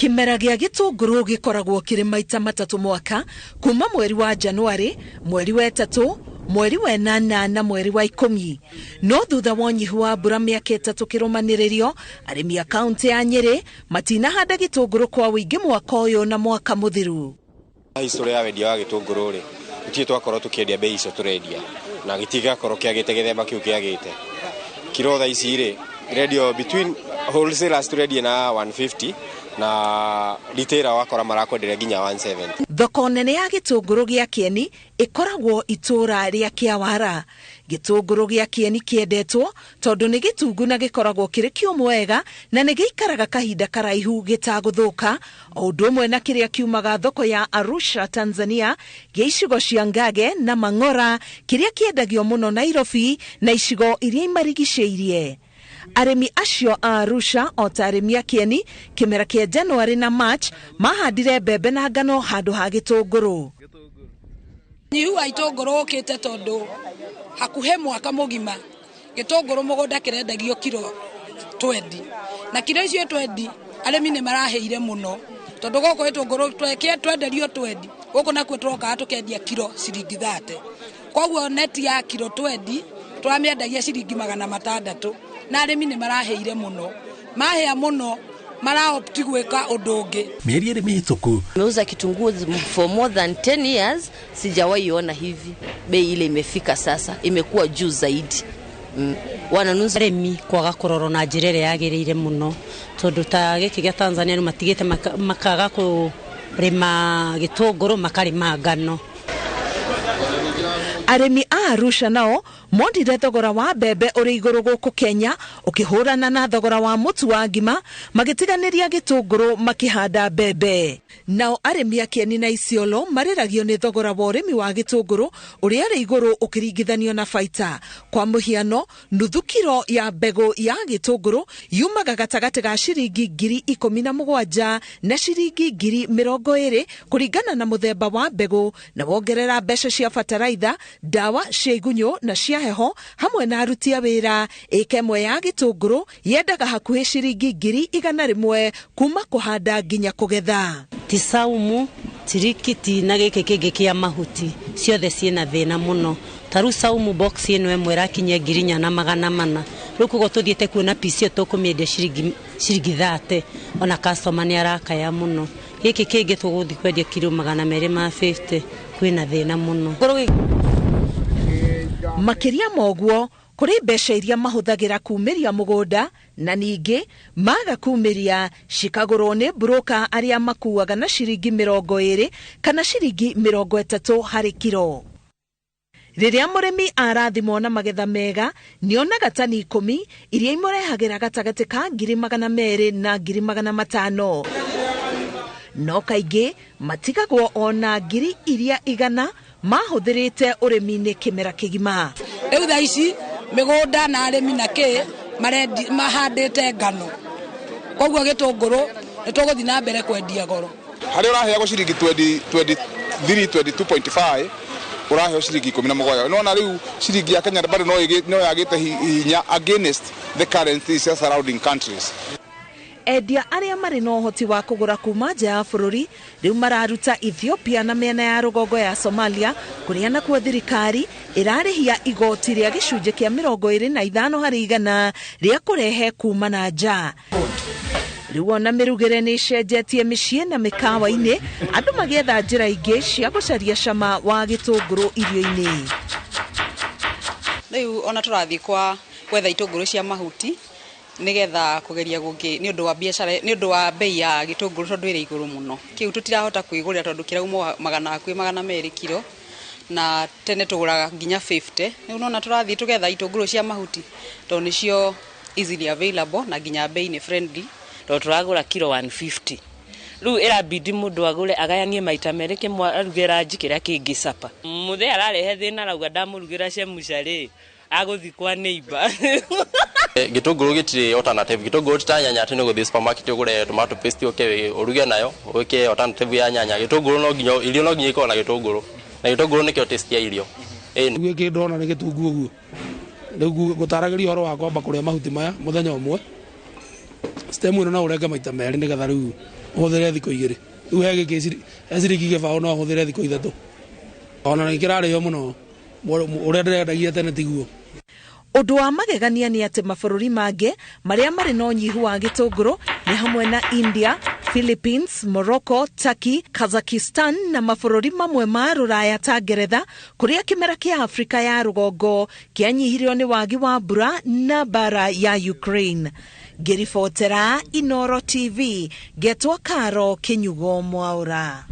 Kĩmera gĩa gĩtũngũrũ gĩkoragwo kĩrĩ maita matatũ mwaka, kuma mweri wa Januarĩ, mweri wa 3, mweri wa 8 na mweri wa 10. No thutha wa ũnyihu wa mbura mĩaka 3 kĩrũmanĩrĩrio, arĩmi a kaunti ya Nyĩrĩ matinahanda gĩtũngũrũ kwa ũingĩ mwaka ũyũ na mwaka mũthiru. History ya wendia wa gĩtũngũrũ rĩ, gũtirĩ twakorwo tũkĩendia bei icio tũrendia, na gĩtirĩ gĩakorwo kĩagĩte gĩthemba kĩu kĩagĩte. Kiro thaa ici rĩ, irendio between wholesalers tũrendia na 150 na retailer wakora marakwenderia nginya 170. Thoko nene ya gĩtũngũrũ gĩa kĩeni ĩkoragwo itũũra rĩa Kĩawara. Gĩtũngũrũ gĩa kĩeni kĩendetwo tondũ nĩ gĩtungu na gĩkoragwo kĩrĩ kĩũmũ wega na nĩ gĩikaraga kahinda karaihu gĩtagũthũka, o ũndũ ũmwe na kĩrĩa kiumaga thoko ya Arusha, Tanzania, gĩa icigo cia Ngage na Mang'ora, kĩrĩa kĩendagio mũno Nairobi na icigo iria imarigicĩirie. Arĩmi acio a Arusha o ta arĩmi a kĩeni, kĩmera kĩa January na March mahandire mbembe na ngano handũ ha gĩtũngũrũ. Nyihu wa itũngũrũ ũkĩte tondũ hakuhĩ mwaka mũgima gĩtũngũrũ mũgũnda kĩrendagio kiro 20, na kiro icio 20 arĩmi nĩ marahĩire mũno tondũ gũkũ gĩtũngũrũ twenderio 20, gũkũ nakuo tũrokaga tũkendia kiro ciringi 30. Koguo neti ya kiro 20 tũramĩendagia ciringi 600, na arĩmi nĩ marahĩire mũno. Mahĩa mũno maraopti gwĩka ũndũ ũngĩ. Mĩeri 2 mĩhĩtũku nimeuza kitunguu for more than 10 years, sijawahi ona hivi bei ile imefika sasa, imekuwa juu zaidi. Wananunuzi arĩmi kwaga kũrorwo na njĩra ĩrĩa yagĩrĩire mũno tondũ ta gĩkĩ gĩa Tanzania nĩ matigĩte makaga kũrĩma gĩtũngũrũ makarĩma ngano. Arĩmi a Arusha nao monire thogora wa mbembe ũrĩ igũrũ gũkũ Kenya ũkĩhũrana na thogora wa mũtu wa ngima, magĩtiganĩria gĩtũngũrũ makĩhanda mbembe. Nao arĩmi a Kĩeni na Isiolo marĩragio nĩ thogora wa ũrĩmi wa gĩtũngũrũ ũrĩa ũrĩ igũrũ ũkĩringithanio na baita. Kwa mũhiano, nuthu kiro ya mbegũ ya gĩtũngũrũ yumaga gatagatĩ ga ciringi 17,000 na ciringi 20,000 kũringana na mũthemba wa mbegũ, na wongerera mbeca cia bataraitha, ndawa cia igunyũ na cia heho hamwe na aruti a wĩra. Ĩka ĩmwe ya gĩtũngũrũ yendaga hakuhĩ ciringi 100,000 kuma kũhanda nginya kũgetha. Ti saumu, tirikiti na gĩkĩ kĩngĩ kĩa mahuti ciothe ciĩna thĩna mũno. Ta rĩu saumu box ĩno ĩmwe ĩrakinyia 4,400. Rĩu koguo tũthiĩte kuona piece ĩyo tũkũmĩendia ciringi 30, ona customer nĩ arakaya mũno. Gĩkĩ kĩngĩ tũgũthiĩ kwendia kiro 250, kwĩna thĩna mũno. Makĩria ma ũguo, kũrĩ mbeca iria mahũthagĩra kumĩria mũgũnda na ningĩ maga kumĩria cikagũrwo nĩ broker arĩa makuaga na ciringi 20 kana ciringi 30 harĩ kiro. Rĩrĩa mũrĩmi arathimwo na magetha mega, nĩonaga tani 10 iria imũrehagĩra gatagatĩ ka 200,000 na 500,000. No kaingĩ matigagwo ona 100,000 mahũthĩrĩte ũrĩmi-inĩ kĩmera kĩgima. Rĩu thaa ici mĩgũnda na arĩmi na kĩ mahandĩte ngano, koguo gĩtũngũrũ nĩ tũgũthiĩ na mbere kwendia goro. Harĩa ũraheagwo ciringi 23, 22.5, ũraheo ciringi 17. Nĩwona rĩu ciringi ya Kenya bado no yagĩte hinya against the currencies cia surrounding countries. Endia arĩa marĩ na ũhoti wa kũgũra kuma nja ya bũrũri rĩu mararuta Ethiopia na mĩena ya rũgongo ya Somalia, kũrĩa nakuo thirikari ĩrarĩhia igoti rĩa gĩcunjĩ kĩa 25 harĩ igana rĩa kũrehe kuma na nja. Rĩu ona mĩrugĩre nĩ ĩcenjetie mĩciĩ na mĩkawa-inĩ, andũ magĩetha njĩra ingĩ cia gũcaria cama wa gĩtũngũrũ irio-inĩ. Rĩu ona tũrathiĩ kwa gwetha itũngũrũ cia mahuti nĩgetha kũgeria gũkĩ nĩ ũndũ wa biacara, nĩ ũndũ wa bei ya gĩtũngũrũ tondũ ĩrĩ igũrũ mũno. Kĩu tũtirahota kwĩgũrĩra tondũ kĩrauma hakuhĩ 200 kiro, na tene tũgũraga nginya 50. Rĩu nona tũrathiĩ tũgetha itũngũrũ cia mahuti tondũ nĩcio easily available na nginya bei nĩ friendly. Tondũ tũragũra kiro 150. Rĩu ĩrabidi mũndũ agũre agayanie maita merĩ, kĩmwe aruge ranji kĩrĩa kĩngĩ supper. Mũthee ararehe thĩna arauga ndamũrugĩra chemsha rĩ, agũthiĩ kwa neighbor. Gĩtũngũrũ gĩtirĩ alternative. Gĩtũngũrũ ti ta nyanya atĩ nĩ ũgũthiĩ supermarket ũgũre tomato paste ũke ũruge nayo, ũke alternative ya nyanya. Gĩtũngũrũ no nginya, irio no nginya ikorwo na gĩtũngũrũ. Na gĩtũngũrũ nĩkĩo taste ya irio. Rĩu gĩkĩ ndona nĩ gĩtungu ũguo. Rĩu ngũtaragĩria ũhoro wa kwamba kũrĩa mahuti maya mũthenya ũmwe. Stem ĩno no ũrenge maita merĩ nĩgetha rĩu ũhũthĩre thikũ igĩrĩ. Rĩu he gĩkĩ he ciringi gĩbaũ no ũhũthĩre thikũ ithatũ. Ona nĩ kĩrarĩo mũno, ũrĩa ndĩrendagia tene tiguo. Ũndũ wa magegania nĩ atĩ mabũrũri mangĩ marĩa marĩ na ũnyihu wa gĩtũngũrũ nĩ hamwe na India, Philippines, Morocco, Turkey, Kazakhstan na mabũrũri mamwe ma Rũraya ta Ngeretha, kũrĩa kĩmera kĩa Afrika ya rũgongo kĩanyihirio nĩ wagi wa mbura na mbara ya Ukraine. Ngĩribotera Inoro TV, ngetwo Karo Kĩnyugo Mwaũra.